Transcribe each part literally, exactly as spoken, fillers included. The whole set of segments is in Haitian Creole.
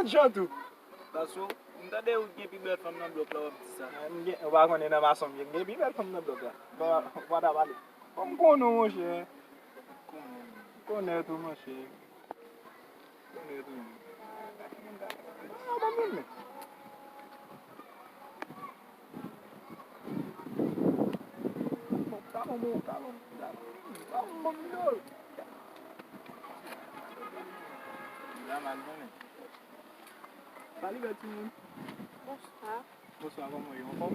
Jan tou. Paske m tande ou gen pi bèl fanm nan blòk la, w ap di sa. Ah, m gen, ou pa konnen nan mason m ye, m gen pi bèl fanm nan blòk la. Ou pa, ou pa ta pale. Kòm m konnen w, monchè. M konnen tou, monchè. M konnen tou. Ah, ban m yon men. Bon, ta bon, bon, ta bon, ta bon. Ta bon, bon, bon. La, m al konnen. Salut, bèl timoun. Bonswa. Bonswa, kòman w ye? Anfòm?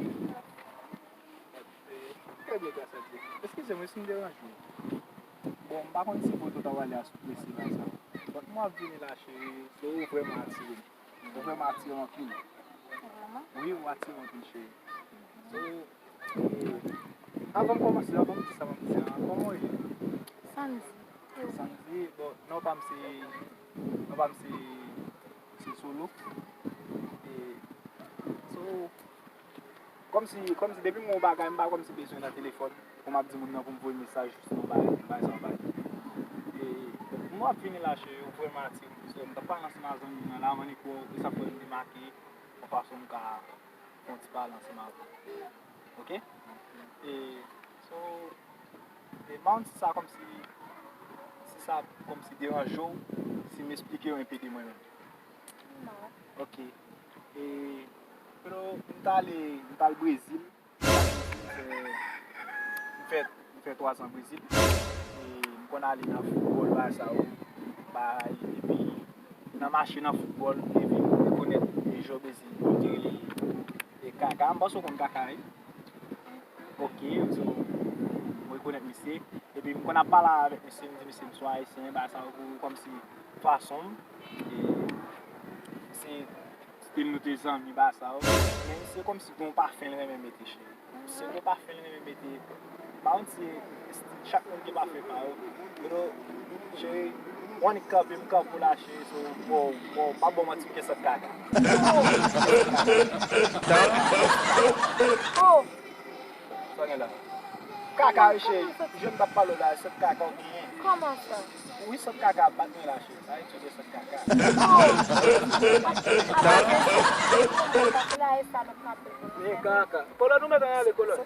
Trè byen, gras a Dye. Eskize mwen si m deranje w. Bon, m pa konn si foto ta pale a sou presi la sa. But mwen ap vini la, cheri, so ou vrèman atire m. Ou vrèman atire m anpil. Vrèman? Wi, ou atire m anpil, cheri. So, eh, avan m kòmanse, avan m di sa m ap di a, kòman w ye? Sandy. E ou? Sandy, bon, non pa m se, non pa m se, se Solo. E, so, kòmsi, kòmsi depi m wè yon bagay, m pa kòmsi bezwen nan telefòn pou m ap di moun nan pou m voye mesaj, sinon bagay, bagay sa bagay. E, m ap vini la, cheri, ou vrèman atire m, paske m t ap pale ansanm ak zanmi m nan la, m annik wè w, e sa fè m demake, yon fason m ka fè yon ti pale ansanm avè w. Ok? E, so, e, m pa konn si sa kòmsi, si sa kòmsi deranje w, si m esplike w enpe de mwen menm. Non. Ok. E, pero m t ale, m t al Brezil. M fè, m fè twa zan Brezil. E, m konn ale nan foutbòl, bagay sa yo. Bay, epi nan mache nan foutbòl, epi m rekonèt e jwè Brezil, yo te rele e Kaka. M panse w konn Kaka, wi. Ok, so, m rekonèt misye. Epi m konn ap pale avèk misye, m di misye m sou ayisyen, bagay sa yo, pou kòmsi fason m, e, se stil nou te zanmi, bagay sa yo. Men misye kòmsi gon pafen l renmen mete, cheri. Misye gon pafen l renmen mete. M pa konn si chak moun gen pafen pa yo. Pero, cheri, mwen annik kanpe, m kanpe w la, cheri, so, wow, wow, m pa ba w manti, m gen sant kaka. Oh! Sa gen la? Kaka, wi, cheri. Jan m t ap pale w la, sant kaka w genyen. Kòman sa? Wi, sant kaka ap bat mwen la, cheri. Sa vle di w gen sant kaka. Oh! Apa se sa? Kaka la, e sa lòt m ap di. E kaka. Kolòn, ou mèt ale, kolòn.